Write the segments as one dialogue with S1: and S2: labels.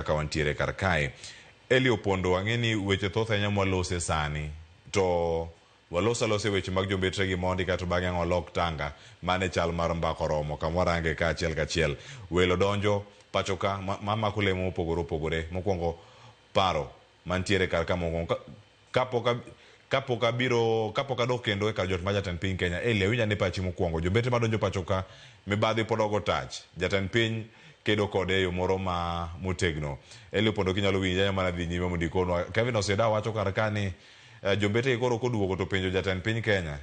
S1: Kaka wantiere kar kae. Eli Opondo, ang'e ni weche thoth ahinya mwalose sani to walos alose weche mag jombetre gi mondi kato bang'e ang' walok tanga mane chal mar mbaka oromo kama warange ka achiel kachiel. Welo donjo pacho ka ma mako lemo mopogore opogore. Mokwongo paro mantiere kar ka mokwongo kapok kapok abiro kapok adok kendo e kar jot mar jatend piny Kenya. Eli, awinjo ane pachi mokwongo. Jombetre madonjo pacho ka mibadhi pod ogo tach. Jatend piny kedo kode e yo moro ma motegno. Eli Opondo kinyalo winja anya mana dhi nyime mondo ikonwa. Kevin Osida wacho kar ka ni jombetre koro koduogo to penjo jatend piny Kenya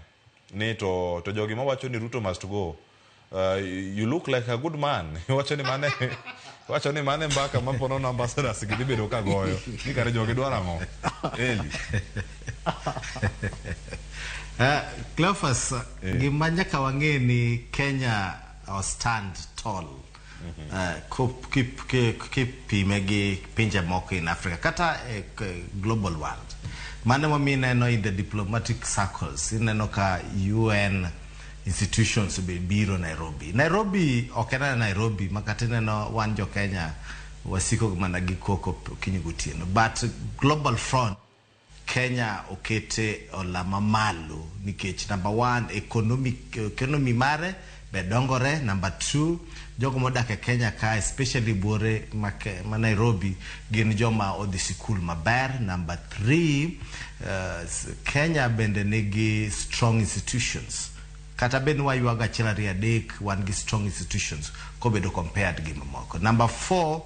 S1: ni to jogi mawacho ni Ruto must go. You look like a good man. Wacho ni mane mbaka ma ponono ambassadors gi dhi bedo ka goyo. Ni kare jogi dwaro ang'o? Eli.
S2: Cleophas, gima nyaka wang'e ni Kenya o stand tall kipime gi pinje moko in Africa kata e global world. Mano momiyo ineno in the diplomatic circles, ineno ka UN institutions be biro Nairobi. Nairobi ok en Nairobi ma kata ineno wan jo Kenya wasiko mana gi koko okinyi gotieno. But global front Kenya okete olama malo nikech number one, economy mare be dongore. Number two, jogo modak e Kenya ka, especially buore ma, ma Nairobi, gin joma odhi sikul maber. Number three, Kenya bende nigi strong institutions. Kata bed ni waywago achiel ariyo adek, wan gi strong institutions kobedo compared gi mamoko. Number four,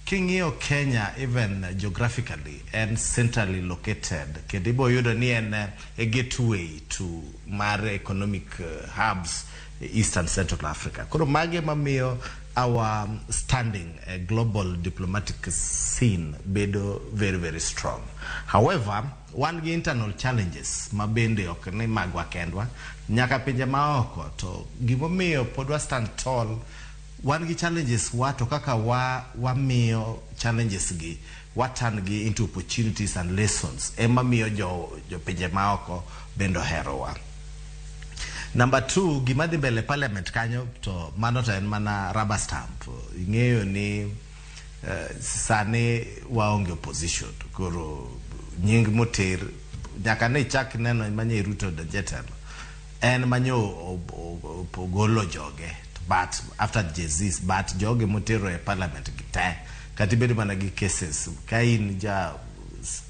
S2: king'iyo Kenya even geographically en centrally located kendo ibo yudo ni en a gateway to mar economic hubs East and Central Africa. Koro magi mamiyo our standing global diplomatic scene bedo very very strong. However, wan gi internal challenges ma bende ok ni magwa kendwa nyaka pinje maoko. To gimomiyo pod wa stand tall, wan gi challenges wa, to kaka wa wamiyo challenges gi wa turn gi into opportunities and lessons ema miyo jo pinje maoko bende oherowa. Number two, gima dhi mbele parliament kanyo to mano to en mana rubber stamp. Ing'eyo ni sani waonge opposition, koro nying moter nyaka ne chak neno manye Ruto donje telo en manyo ogolo joge, but after Jesus, but joge motero e parliament gi te kata ibed mana gi cases ka in ja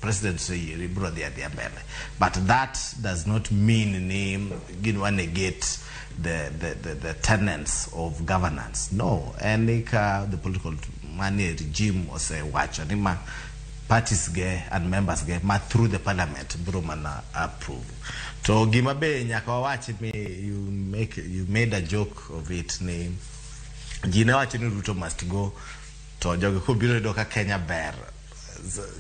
S2: president oseyieri ibiro dhi adhiya mbele, but that does not mean ni gin negate the tenets of governance. No, en ni ka the political manie regime osewacho ni ma parties ge and members ge ma through the parliament biro mana approve. To gima be nyaka wawach ni you made a joke of it ni ji ne wacho ni Ruto must go, to jogi kobiro yudo ka Kenya ber.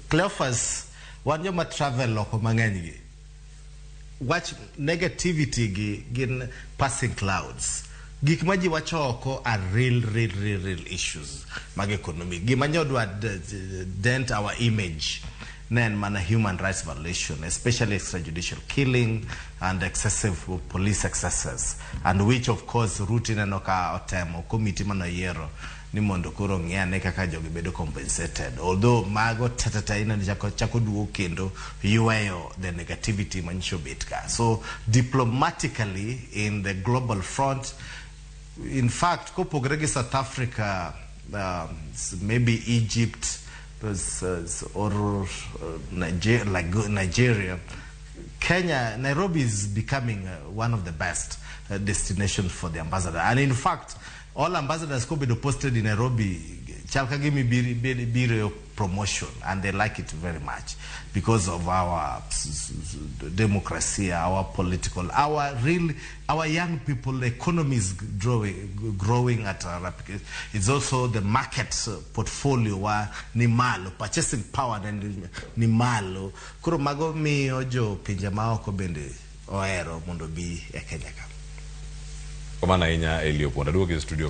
S2: Cleophas, wan joma travel oko mang'eny gi wach negativity gi gin passing clouds. Gik ma ji wacho oko are real real real real issues mag economy. Gima nyodwa dent our image ne en mana human rights violation, especially extrajudicial killing and excessive police excesses, and which of course Ruto ineno ka otemo committee manoyiero ni mondo koro ong'i ane kaka jogi bedo compensated, although mago tetete ineno chako duogo kendo yweyo the negativity manyiso bet ka. So diplomatically in the global front, in fact, kopogore gi South Africa, maybe Egypt or like Nigeria, Kenya, Nairobi is becoming one of the best destinations for the ambassador. And in fact, all ambassadors kobedo posted in Nairobi, chal ka gima biro promotion, and they like it very much because of our democracy, our political, our real, our young people, the economy is growing at a rapid. It's also the market portfolio wa ni malo, purchasing power ni malo. Koro mago miyo jo pinje maoko bende ohero mondo bi e Kenya ka.
S1: Kamano ahinya, Eli Opondo. Aduogo e studio.